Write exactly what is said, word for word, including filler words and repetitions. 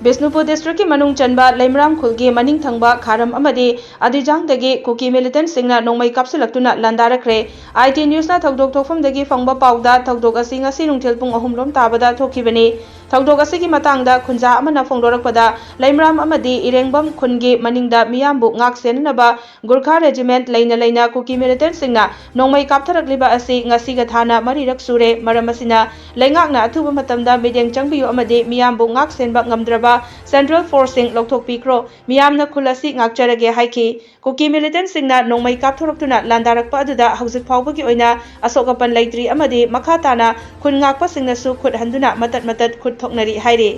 ꯕꯤꯁꯅꯨꯄꯨꯔ ꯗꯤꯁꯇ꯭ꯔꯤꯛꯀꯤ ꯃꯅꯨꯡ ꯆꯟꯕ ꯂꯩꯃꯔꯥꯝ ꯈꯨꯜꯒꯤ ꯃꯅꯤꯡ ꯊꯪꯕ ꯈꯥꯔꯝ ꯑꯃꯗꯤ ꯑꯗꯤꯖꯥꯡꯗꯒꯤ ꯀꯨꯀꯤ ꯃꯤꯂꯤꯇꯦꯟꯠꯁꯤꯡꯅ ꯅꯣꯡꯃꯩ ꯀꯥꯞꯁꯤꯜꯂꯛꯇꯨꯅ ꯂꯥꯟꯗꯥꯔꯛꯈ꯭ꯔꯦ꯫ ꯑꯥꯏ ꯇꯤ ꯅ꯭ꯌꯨꯁꯅ ꯊꯧꯗꯣꯛ ꯊꯣꯛꯐꯝꯗꯒꯤ ꯐꯪꯕ ꯄꯥꯎꯗ ꯊꯧꯗꯣꯛ ꯑꯁꯤ ꯉꯁꯤ ꯅꯨꯡꯊꯤꯜ ꯄꯨꯡ ꯑꯍꯨꯝ ꯔꯣꯝ ꯇꯥꯕꯗ ꯊꯣꯛꯈꯤꯕꯅꯤ꯫ ꯊꯧꯗꯣꯛ ꯑꯁꯤꯒꯤ ꯃꯇꯥꯡꯗ ꯈꯨꯟꯖꯥ ꯑꯃꯅ ꯐꯣꯡꯗꯣꯔꯛꯄꯗ, ꯂꯩꯃꯔꯥꯝ ꯑꯃꯗꯤ ꯏꯔꯦꯡꯕꯝ ꯈꯨꯟꯒꯤ ꯃꯅꯤꯡꯗ ꯃꯤꯌꯥꯝꯕꯨ ꯉꯥꯛ ꯁꯦꯟꯅꯅꯕ ꯒꯨꯔꯈꯥ ꯔꯦꯖꯤꯃꯦꯟꯠ ꯂꯩꯅ ꯂꯩꯅ ꯀꯨꯀꯤ ꯃꯤꯂꯤꯇꯦꯟꯠꯁꯤꯡꯅ ꯅꯣꯡꯃꯩ ꯀꯥꯞꯊꯔꯛꯂꯤꯕ ꯑꯁꯤ ꯉꯁꯤꯒ ꯊꯥꯅ ꯃꯔꯤꯔꯛ ꯁꯨꯔꯦ꯫ ꯃꯔꯝ ꯑꯁꯤꯅ ꯂꯩꯉꯥꯛꯅ ꯑꯊꯨꯕ ꯃꯇꯝꯗ ꯃꯤꯠꯌꯦꯡ ꯆꯪꯕꯤꯌꯨ ꯑꯃꯗꯤ ꯃꯤꯌꯥꯝꯕꯨ ꯉꯥꯛ ꯁꯦꯟꯕ ꯉꯝꯗ꯭ꯔꯕ ꯁꯦꯟꯇ꯭ꯔꯦꯜ ꯐꯣꯔꯁꯁꯤꯡ ꯂꯧꯊꯣꯛꯄꯤꯈ꯭ꯔꯣ꯫ ꯃꯤꯌꯥꯝꯅ ꯈꯨꯜ ꯑꯁꯤ ꯉꯥꯛꯆꯔꯒꯦ ꯍꯥꯏꯈꯤ꯫ ꯀꯨꯀꯤ ꯃꯤꯂꯤꯇꯦꯟꯠꯁꯤꯡꯅ ꯅꯣꯡꯃꯩ ꯀꯥꯞꯊꯣꯔꯛꯇꯨꯅ ꯂꯥꯟꯗꯥꯔꯛꯄ ꯑꯗꯨꯗ ꯍꯧꯖꯤꯛ ꯐꯥꯎꯕꯒꯤ ꯑꯣꯏꯅ ꯑꯁꯣꯛ ꯑꯄꯟ ꯂꯩꯇ꯭ꯔꯤ ꯑꯃꯗꯤ ꯃꯈꯥ ꯇꯥꯅ ꯈꯨꯟ ꯉꯥꯛꯄꯁꯤꯡꯅꯁꯨ ꯈꯨꯠ ꯍꯟꯗꯨꯅ ꯃꯇꯠ ꯃꯇꯠ ꯈꯨꯠ ꯊꯣꯛꯅꯔꯤ ꯍꯥꯏꯔꯤ꯫